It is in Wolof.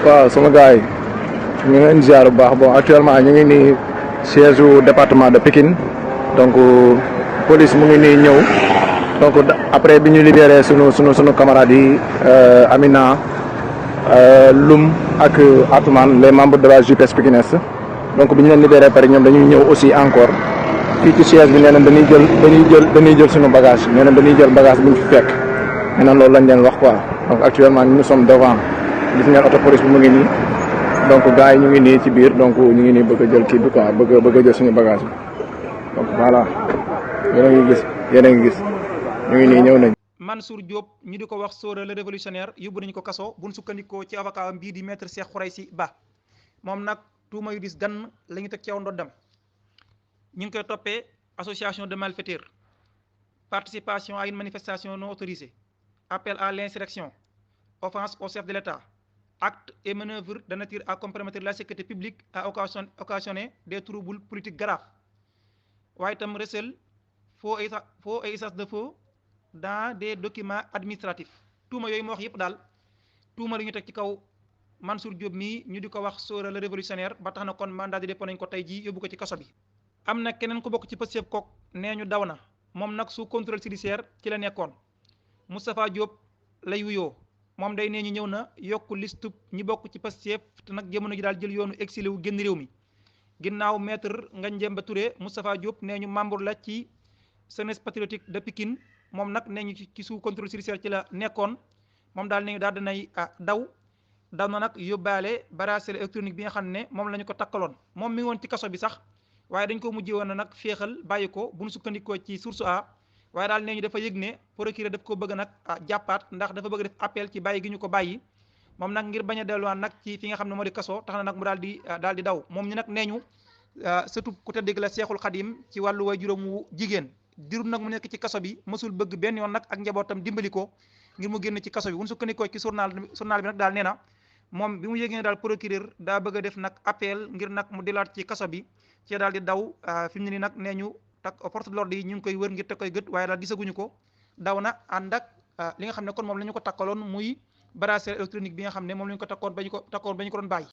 waaw sama gars yi ñu ngi leen ziar bu baax bon actuellement ñu ngi nii siège du département de Pikine donc police mu ngi nii ñëw donc après bi ñu libéré sunu camarades yi Amina Loum ak Atoumane les membres de la JPS Pikines donc bi ñu leen libéré pare ñoom dañuy ñëw aussi encore fii ci siège bi nee na dañuy jël sunu bagage nee na dañuy jël bagage bu ñu fi fekk nee na loolu lañ leen wax quoi donc actuellement nous sommes devant gis ngeen auto police bi mu ngi nii donc gars yi ñu ngi nii ci biir donc ñu ngi nii bëgg a jël kii bi quoi bëgg a jël suñu bagage bi donc voilà yéen a ngi gis ñu ngi nii ñëw nañ. Mansour Diop ñu di ko wax Sora le révolutionnaire yóbbu nañu ko kaso buñ sukkandikoo ci avocat am bii di maître Cheikh Khoureysi Ba moom nag tuuma yu dis gann la ñu teg ci aw ndoddam ñu ngi koy toppee association de malfaiteurs participation à une manifestation non autorisée appel à l'insurrection offense au chef de l'État acte et manœuvre de nature à compromettre la sécurité publique à occasionner des troubles politiques graves waaye itam recel faux et usage de faux dans des documents administratifs tuuma yooyu ma wax yëpp daal tuuma la ñu teg ci kaw Mansour Diop mii ñu di ko wax Sora le révolutionnaire ba tax na kon mandat de dépôt nañ ko tey jii yóbbu ko ci kaso bi. am na keneen ku bokk ci Pastef kook nee ñu daw na moom nag sous contrôle judiciaire ci la nekkoon Moustapha Diop lay wuyoo moom day nee ñu ñëw na yokk liste ñi bokk ci Pastef te nag jamono ji daal jël yoonu exilé wu génn réew mi ginnaaw maître Ngagne Demba Touré Moustapha Diop nee ñu membre la ci jeunesse patriotique de Pikine moom nag nee ñu ci sous contrôle judiciaire ci la nekkoon moom daal nee ñu daal dinay daw na nag yóbbaale bracelet électronique bi nga xam ne moom la ñu ko takkaloon moom mi ngi woon ci kaso bi sax waaye dañ ko mujjee woon na nag féexal bàyyi ko bu ñu sukkandikoo ci source A waaye daal nee ñu dafa yëg ne procureur daf ko bëgg nag jàppaat ndax dafa bëgg def appel ci bàyyi gi ñu ko bàyyi moom nag ngir bañ a delluwaat nag ci fi nga xam ne moo di kaso tax na nag mu daal di daw moom ñu nag nee ñu surtout ku tedd la Seexul Xadim ci wàllu way juróom wu jigéen dirub nag mu nekk ci kaso bi mësul bëgg benn yoon nag ak njabootam dimbali ko ngir mu génn ci kaso bi bu ñu sukkandikoo ci journal bi nag daal nee na moom bi mu yëgee ne daal procureur daa bëgg a def nag appel ngir nag mu dilaat ci kaso bi ci daal di daw fi mu ne nii nag nee ñu tak force de l'ordre yi ñu ngi koy wër ngir te koy gët waaye daal gisaguñu ko daw na ànd ak li nga xam ne kon moom la ñu ko takkaloon muy bracelet électronique bi nga xam ne moom la ñu ko takkoon ba ñu ko doon bàyyi